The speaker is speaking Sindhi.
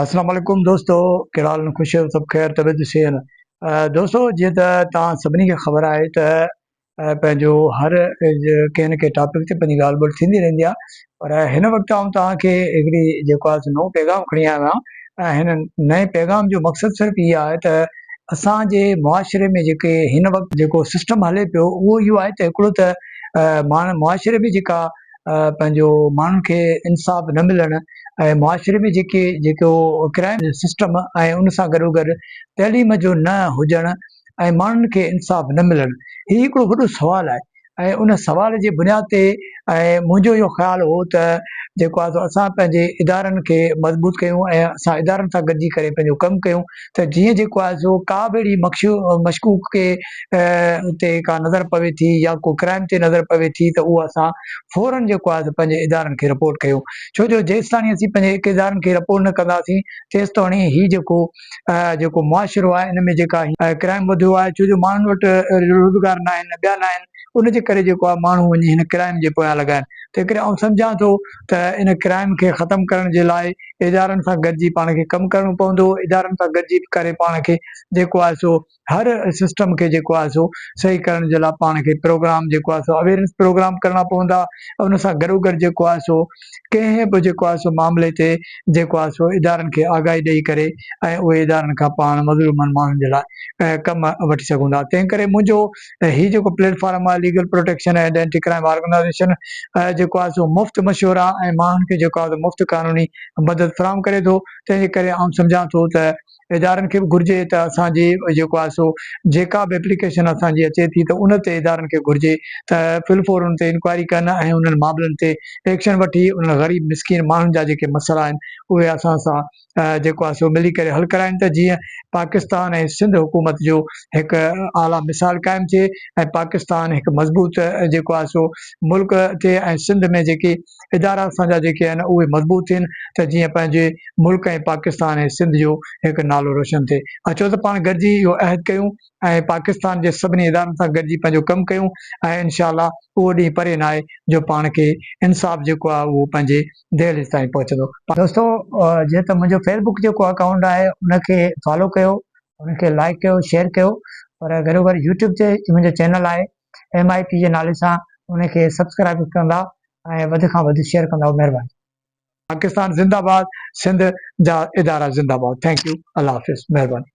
السلام عليڪم دوستو ڪهڙا حال آهن خوش آهيو سڀ خير طبيعت صحيح آهن دوستو جيئن ته توهان سڀني کي خبر آهي ته پنهنجو هر ڪنهن نه ڪنهن ٽاپڪ تي پنهنجي ڳالهه ٻولهه ٿيندي رهندي آهي پر هن وقت آئون توهان کي هڪڙي جيڪو آهي نئون پيغام کڻي آيو آهيان ۽ هن نئين پيغام جو مقصد صرف هي آهي ته اسان جي معاشري ۾ جيڪي هن وقت جيڪو سسٽم هلي پيو اهو اهو آهي ته هڪڙو ته معاشري ۾ جيڪا پنهنجو ماڻهن کي انصاف نه ملڻ ۽ معاشري ۾ جيڪي جيڪو ڪرائم سسٽم ۽ ان سان گڏو گڏ تعليم جو نه هجڻ ۽ ماڻهن کي انصاف نه ملڻ هي هڪڙو وڏو سوال آهي ۽ ان سوال جي بنياد تي ۽ منهنجو اهو خيال هو ته جيڪو آهي سو اسان پنهنجي ادارن کي مضبوط ڪيون ۽ اسان ادارن سان گڏجي ڪري پنهنجو ڪم ڪيون ته جيئن جيڪو آهي سو ڪا به اهڙي مخشو مشڪوڪ کي تي ڪا نظر پوي ٿي يا ڪو ڪرائم تي نظر پوي ٿي ته اهو اسان فورن جيڪو آهي سو پنهنجي ادارن کي رپورٽ ڪيون ڇو جو جيستاڻي اسين پنهنجي ادارن کي رپورٽ نه ڪنداسين تيستاڻي هي جيڪو جيڪو معاشرو آهي ان ۾ جيڪا هي ڪرائم وڌيو آهي ڇو جو ماڻهن وٽ روزگار نه آهن ٻيا نه آهن ان جي ڪري جيڪو آهي ماڻهو وڃي هن ڪرائم جي پويان لڳا آهن تنهن ڪري آئون سمجهان ٿو ته ان ڪرائم کي ختم ڪرڻ جي لاء ادارن سان گڏجي پاڻ کي ڪم ڪرڻو پوندو ادارن سان گڏجي ڪري پاڻ کي جيڪو آهي سو هر سسٽم کي جيڪو آهي سو صحيح ڪرڻ جي لاء پاڻ کي پروگرام جيڪو آهي سو اويرنس پروگرام ڪرڻا پوندا ان سان گڏو گڏ جيڪو آهي سو ڪنهن به جيڪو آهي سو معاملي تي جيڪو آهي سو ادارن کي آگاهي ڏئي ڪري ۽ اهي ادارن کان پاڻ مظلومن ماڻهن جي لاء ڪم وٺي سگهون ٿا تنهن ڪري منهنجو هي جيڪو پليٽ فارم آهي legal protection and anti crime organisation جيڪو آهي سو مفت مشورا ۽ ماڻهن کي جيڪو آهي سو مفت قانوني مدد فراهم ڪري ٿو تنهن جي ڪري آئون سمجهان ٿو ته ادارن کي به گهرجي ته اسان جي جيڪو آهي سو جيڪا به ايپليڪيشن اسان جي اچي ٿي ته ان تي ادارن کي گهرجي ته فل فور ان تي انڪوائري ڪن ۽ انهن معاملن تي ايڪشن وٺي انهن غريب مسڪين ماڻهن جا جيڪي مسئلا آهن اهي اسان سان جيڪو آهي سو ملي ڪري حل ڪرائين ته جيئن پاڪستان ۽ سنڌ حڪومت جو هڪ اعليٰ مثال قائم ٿئي ۽ پاڪستان هڪ مضبوط جيڪو آهي سو ملڪ ٿئي ۽ سنڌ ۾ جيڪي ادارا اسان جا جيڪي آهن اهي مضبوط ٿين ته جيئن پنهنجي ملڪ ۽ پاڪستان ۽ سنڌ جو هڪ نالو روشن ٿئي. اچو ته پاڻ گڏجي اهو عهد ڪيون ۽ پاڪستان جي سڀني ادارن سان گڏجي پنهنجو ڪم ڪيون ۽ انشاء الله اهو ڏينهن پري ناهي جو پاڻ کي انصاف جيڪو آهي اهو پنهنجي دهليز تائين پهچندو. دوستو جيئن ته منهنجو فيس بڪ جيڪو اڪائونٽ آهي ان کي فالو ڪيو ان کي لائيڪ ڪيو شيئر ڪيو پر گڏوگڏ يوٽيوب تي منهنجو چينل آهي ايم I P جي نالي سان ان کي سبسڪرائب ڪندا ۽ وڌ کان وڌ شيئر ڪندا مهرباني. پاڪستان زنده باد سنڌ جا ادارا زنده باد thank you الله حافظ مهرباني.